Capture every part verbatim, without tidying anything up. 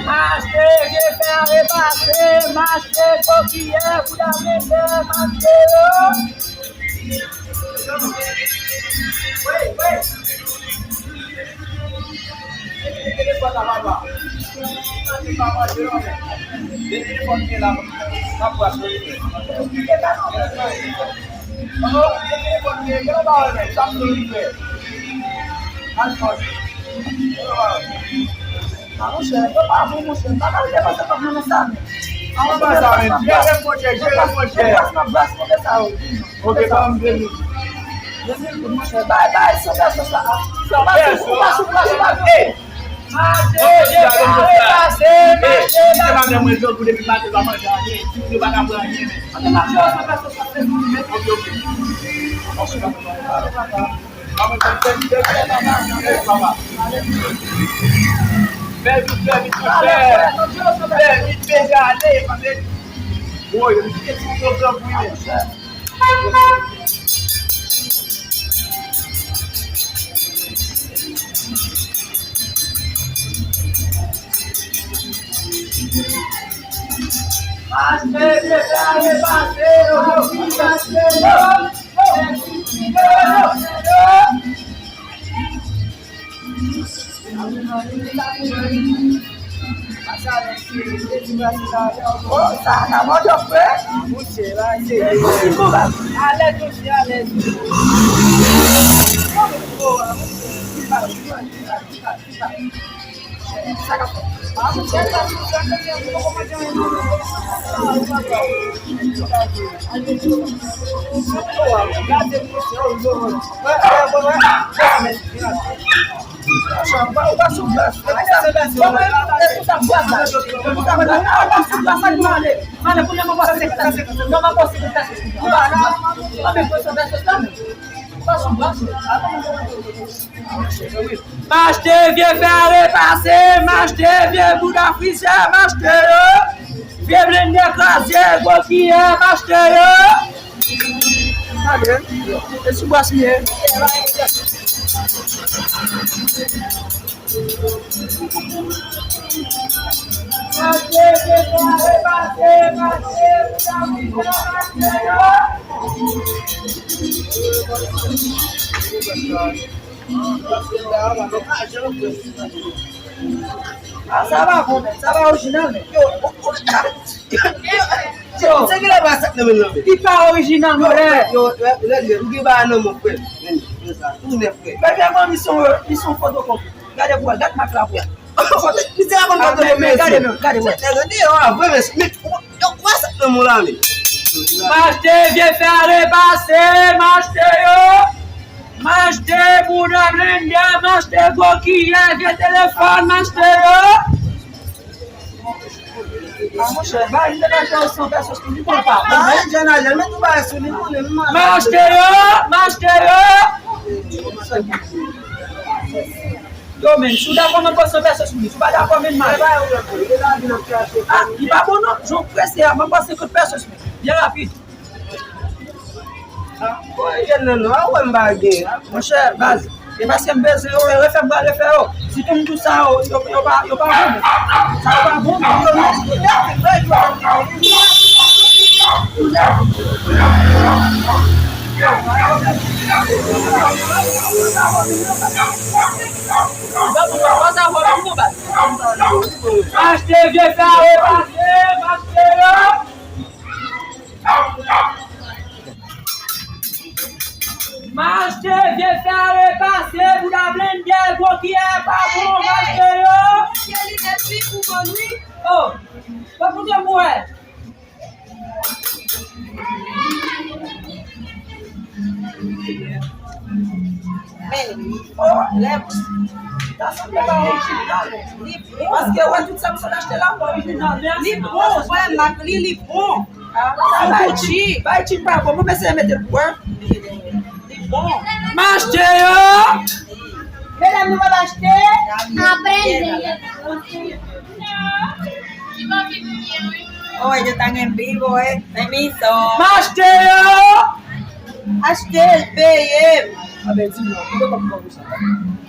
Mache, vye fè a repase, mache, kokiyè, bouda blendè, mache yo. A, monchè, yo pa bon, monchè. M pa ka depanse kòb nan men sa, men. A, monchè, depanse nan bwès. Depanse nan bwès, monchè, sa yo. Ok, ba m de mil. De mil goud, monchè. Bay, bay, san pèsòn sa. Ou pa sou, ou pa sou plas, ou pa sou. Hey! Mache, vye fè a repase, mache, mache. Madanm mwen, Djòl, pou depi maten, pa manje anyen. Timoun yo pa ka pran anyen, men. Ok, ok. Fè vit, fè vit, monchè. Fè vit, peze ale, pase. Woy, m kite ti pwoblèm pou li. Oh, sa, sa mòde, frè. Alèz, mesye, alèz. M achte vye fè a repase, m achte vye bouda frizè, m achte yo. Vye blendè kraze, gwo kiyè, m achte yo. Gade, e sou bwasye. Ah, sa pa bon, men. Sa pa orijinal, men. Yo, yo, yo, yo, yo, se ki la ba sa nan men nan men. Li pa orijinal, mwen. Yo, yo, yo, yo, yo, ou gen ba nan men, frè. Men, men sa, tou nèf, frè. Frè, frè, mwen, li son, li son fotokopi. Gade pou wè, gade mak la pou wè. Li te rakonte fotokopi, men gade, men, gade, wè. Nèg yo deyò a, vre, men, men, yo, wè sa nan men la, men. M achte vye fè a repase, m achte yo. M achte bouda blendè, m achte gwo kiyè, vye telefòn, m achte yo. A, monchè, ba, m te ka fè san pèsòn sou li, bon, pa. A, jèn a jèn, men tou bagay sou li, konnen m. M achte yo, m achte yo. Yo, men, si w dakò, m ap pran san pèsòn sou li. Si w pa dakò, men, m ale. A, li pa bon, non. Jan w prese a, m ap pran senkant pèsòn sou li. Byen rapid. A, jèn nan, non, a wè m pa gen. Monchè, baz, e paske m bezwen yo, e refè m pral refè yo. Si tou m di w sa, yo, yo, yo pa, yo pa bon. Sa yo pa bon, non. Yo, yo, yo, yo, yo, yo, yo, yo, yo, yo, yo, yo, Achte vye fè a repase, m achte yo. M achte vye fè a repase, bouda blendè, gwo kiyè pa bon, m achte yo. Oh, pa koute m pou wè. Men, lè, ta sanble pa orijinal. Li bon. Paske wè tout sa m sot achte la pa orijinal. Li bon, wè mak li, li bon. Sa Gucci. Bay Gucci pa bon, mwen eseye mete l pou wè. Li bon. M achte yo. Medam, nou p ap achte? Apre, oh, yo ta gen big, oh, men mizò. M achte yo. Achte l, peye m. A ben, di non, mwen pa pran pou sa.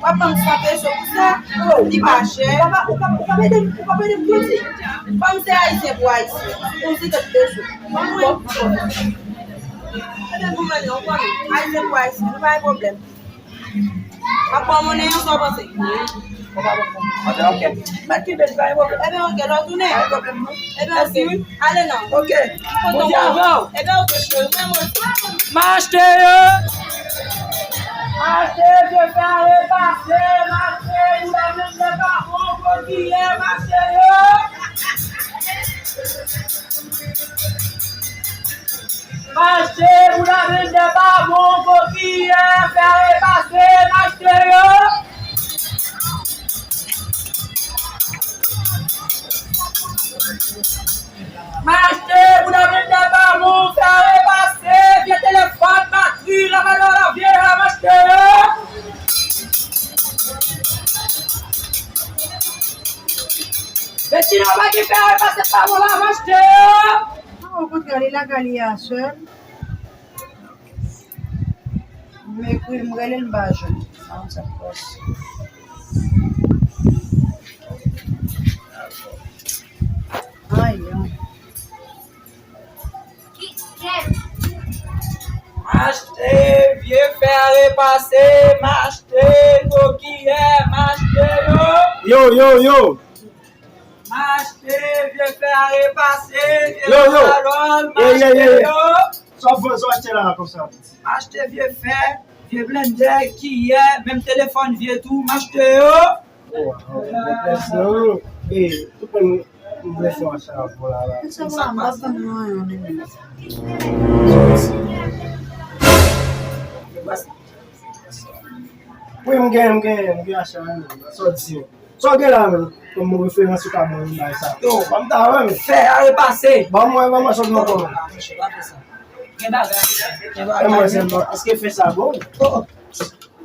W ap ban m san peso pou sa? Oh, li pa chè. Ou pa, ou pa, ou pa ede m, ou pa ede m tou di. Kòm se ayisyen pou ayisyen, ou di kat peso. Ban mwen. Ede m pou mwen, non, ou konnen. Ayisyen pou ayisyen, nou pa gen pwoblèm. M ap pran monnen an, sa w panse? Ok. Mèt kenbe l, pa gen pwoblèm. Ebyen, ok, lè w tounen. Pa gen pwoblèm, non. Ebyen, ok. Ale non. Ok. Bondye avè w. Ebyen, ok, cheri, mwen, mwen. M achte yo. M achte, je fè repase, m achte, pou la menm lè pa bon, gwo kiyè, m achte yo. M achte, pou la menm lè pa bon, gwo kiyè, fè repase, m achte yo. M achte, bouda blendè pa bon, fè repase, vye telefòn, batri, lavadora, vye a, m achte yo. Vestino pa gen fè repase pa bon la, m achte yo. Non, okontrè, li lakay li a sèl. M ekri l, m rele l, m pa jwenn. Sa yon sèl fòs. Ay, ay. M achte, vye fè repase, m achte, gwo kiyè, m achte yo. Yo, yo, yo. M achte, vye fè a repase, vye pantalòn, m achte yo. Sa w vann, sa w achte la konsa? M achte vye fè, vye blendè, kiyè, menm telefòn vye tou, m achte yo. Oh, oh, mèt, mèt, non. E, tout moun, m vle fè acha pou la, la. Sa va, m pa vann nou anyen, menm. Wi, m gen, m gen, m gen acha, menm. Sa w di? Sa w gen la menm? Kòm referans ou ka ban m bay sa. Yo, ban m ta wè menm. Fè a repase. Ban mwen, ban mwen sa w gen ankò. Gen bagay. Gen bagay. E mwen sèlman, èske fè sa bon? Oh.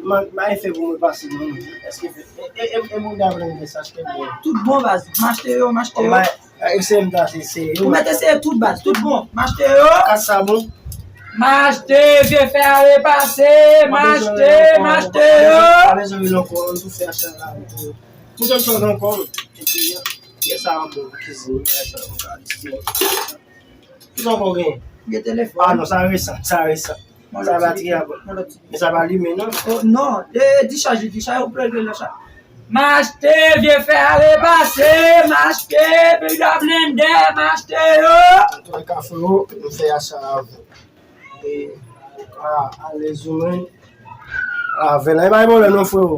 Man, bay fè pou mwen pase non. Èske fè, e, e, e, e moun da vle m fè sa, èske bon? Tout bon, baz. M achte yo, m achte yo. Eseye m ta eseye. Ou mèt eseye tout, baz, tout bon. M achte yo. Kat sa bon? M achte, vye fè a repase, m achte, m achte yo. Pa bezwen rele ankò, m tou fè acha la. Tout sa m chanje ankò. Epi, pyès sa a bon pou kizin, bagay sa yo ka distriye. Kisa w gen? Gen telefòn. Ah non, sa resan, sa resan. Sa batri a bon. Men sa pa limen non. Oh, non, e dichaj, dichaj, ou plège nan chaj. M achte, vye fè a repase, m achte, bouda blendè, m achte yo. Antouka, frero, m fè acha avè w. E, ah, alèz ou menm. Avè l, e pa gen pwoblèm non, frero.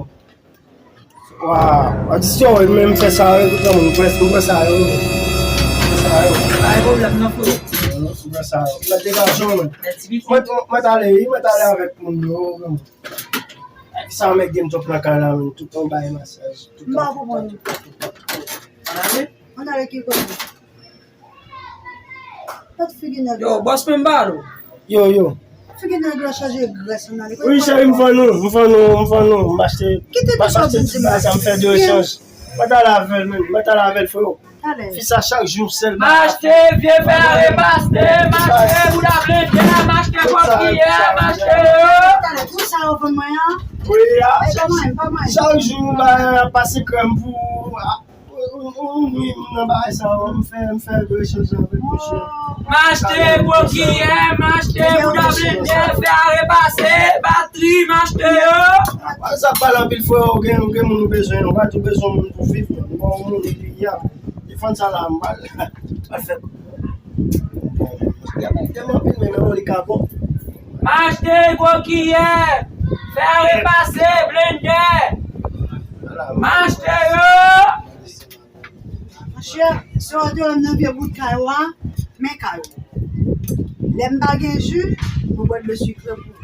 Waw, adisyon, e menm fè sa yo, tout moun, m pran, m pran sa yo. M pran sa yo. Pa gen pwoblèm non, frero. M pran sa yo. Mwen te ka jwenn mwen. Mwen, mwen t ale, wi, mwen t ale avèk moun yo, wi. Sa mèt gen m twòp nan kay la, menm tout yon bay masaj, tout yon, tout yon, tout yon, tout yon. Ann ale ki kote? Gad figi nèg la. Yo, bòs mwen ba nou. Yo, yo. Figi nèg la chaje grès, ann ale. Wi, cheri, m vann ou, m vann ou, m vann ou, m achte, m achte ti bagay sa, m fè de rechanj. Mwen t ale avè l, menm, mwen t ale avè l, frero. Fi sa chak jou sèl bagay. M achte, vye fè a repase, m achte, bouda blendè, m achte, gwo kiyè, m achte yo. Talè, tout sa yo vann mwen an. Wi, a, chak jou, bagay, pase krèm pou, a, Ou, ou, ou, wi, m nan bagay sa yo, m fè, m fè de rechanj avèk mesye. M achte gwo kiyè, m achte bouda blendè, fè a repase, batri, m achte yo. Sa pale anpil, frè, ou gen, ou gen moun ou bezwen, ou pa tou bezwen moun pou viv, men ou pa yon moun epi y ap defann sa la, m pral, pral fè. Tèlman anpil, men nan li ka bon. M achte gwo kiyè, fè a repase, blendè. M achte yo. Monchè, si w te wè m nan vye bout kay ou a, men kay ou. Lè m pa gen ji, mwen bwè dlo sikre pou ou.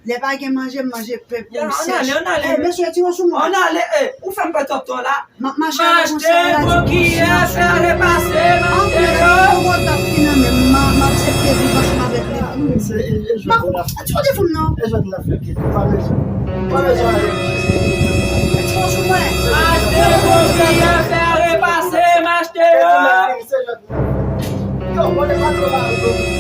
Lè pa gen manje, m manje pen pou m sèch. Ey, mesye, tire sou mwen. Ann ale, ey, ou fè m pè twòp tan la. M ap mache avè w konsa la. M achte gwo kiyè, fè a repase, m achte yo. Anpil gwo dòt ki nan men m, m a, m aksepte viv ansanm avèk li. M a, tire w defo m non. Tire w sou mwen. M achte gwo kiyè, fè a repase, m achte yo. Yo, mwen te pa tro ba yo.